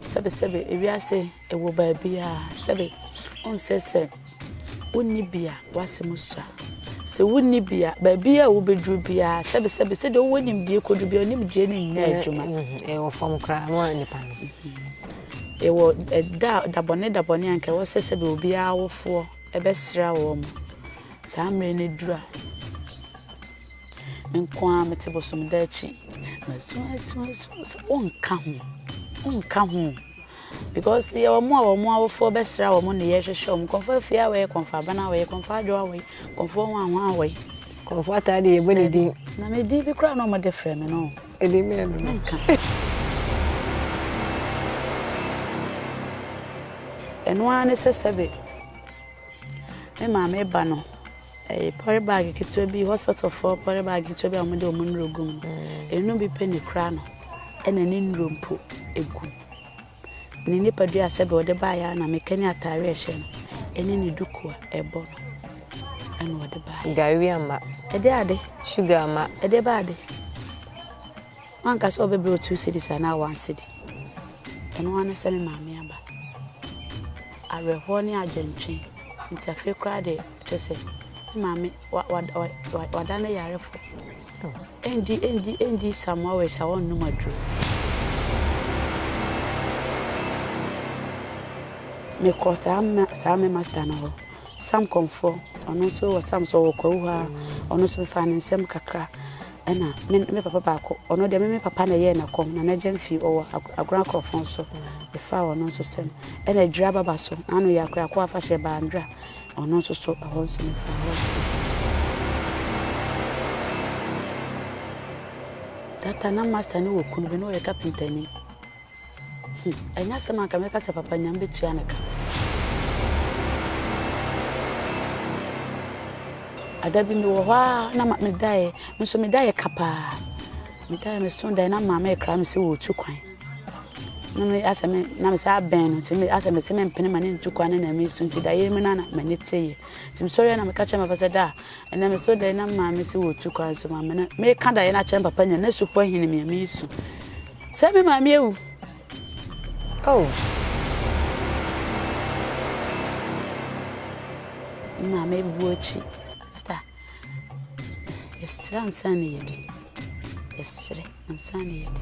Sɛbesɛbe, ewiase ɛwɔ baabiara. Sɛbe, ɔnsɛ sɛ wonni bi a w'asɛm sua. Sɛ wonni bi a, baabi a wobɛduru biara, sɛbesɛbe, sɛdeɛ wowɔ nimdeɛ kɔduru biara, nimdeɛ no nyɛ adwuma. Ɛwɔ fam koraa ma nipa no. Ɛwɔ ɛda dabɔne dabɔne a nka ɛwɔ sɛ sɛbe obiara awofoɔ ɛbɛsra wɔn. Saa mmerɛ no duru a, me nko ara mete bosomda akyi. Masu asu asu sɛ wonka ho, wonka ho. Because yɛwɔ mo a wɔn awofoɔ bɛsra wɔn na yɛhwehwɛ wɔn. Kɔmfoɔ afie awɔe, kɔmfoɔ aban awɔe, kɔmfoɔ adwo awɔe, kɔmfoɔ hwanhwan awɔe. Kɔmfoɔ ataade yɛbɔ ne din. Na me din bi koraa na wɔde frɛ me no. Edin bɛn no? Menka. Ɛno ara ne sɛ sɛbe me maame ba no, ɛyɛ pɔre bag ketewa bi, hospitalfoɔ pɔre bag ketewa bi a wɔde wɔn nnuro gu mu no, ɛno bi pɛ na ekura no, ɛna ne nnuro mpo egu mu. Ne nipadua a sɛbe ɔde baeɛ a na meka ne ataare a ɛhyɛ no, ɛne ne duku a ɛbɔ no, ɛna ɔde baeɛ. Gari ama. Ɛde ade. Sugar ama. Ɛde ba ade. Wanka sɛ ɔbɛbrɛ wo 2 cedis anaa 1 cedi. Ɛno ara ne sɛ me maame aba. Awerɛhoɔ ne adwentwen nti afei koraa deɛ kyerɛ sɛ me maame wa wa wa wadane yarefoɔ. Ɛndi ɛndi ɛndi some hours a ɔnnom aduro. Mekɔ saa ma saa me master no hɔ. Sam Kɔmfoɔ, ɔno nso wɔ Sam so ɔwɔ Kwawu hɔ ara. Ɔno nso mefaa ne nsam kakra. Ɛna me me papa baako, ɔno deɛ me me papa na ɛyɛɛ n'akɔm, Nana Gyamfi, ɔwɔ Agorɔ Akorɔfon so. Mefaa ɔno nso sɛm. Ɛna Adwira Baba so, n'ano yɛ Akorakɔ Afahyɛ Bandra, ɔno nso so, ɛhɔ nso mefaa hɔ sɛm. That time na master no wɔ kunu bi, na ɔyɛ kapentani. Hmm, ɛnyɛ asɛm a anka mɛka sɛ papa Nyame bɛtua no ka. Ada bi mewɔ hɔ a na medaeɛ, me nso medaeɛ ka paa. Medaeɛ meso daeɛ na maame rekra me sɛ wɔretu kwan. Na me asɛ me na me saa bɛn no nti me asɛ me sɛ mempene ma ne ntu kwan no na mesu nti daeɛ mu na na m'ani teeɛ. Nti mesɔreɛ na meka kyerɛ papa sɛ da ɛnɛ meso daeɛ na maame sɛ wɔretu kwan so maame na meka daeɛ no akyerɛ papa nyina na supɔ ahini me a mesu. Sɛ me maame awu. Oh. Me maame wu akyi. Sista, yɛsrɛ ansa na yɛdi. Yɛsrɛ ansa na yɛdi.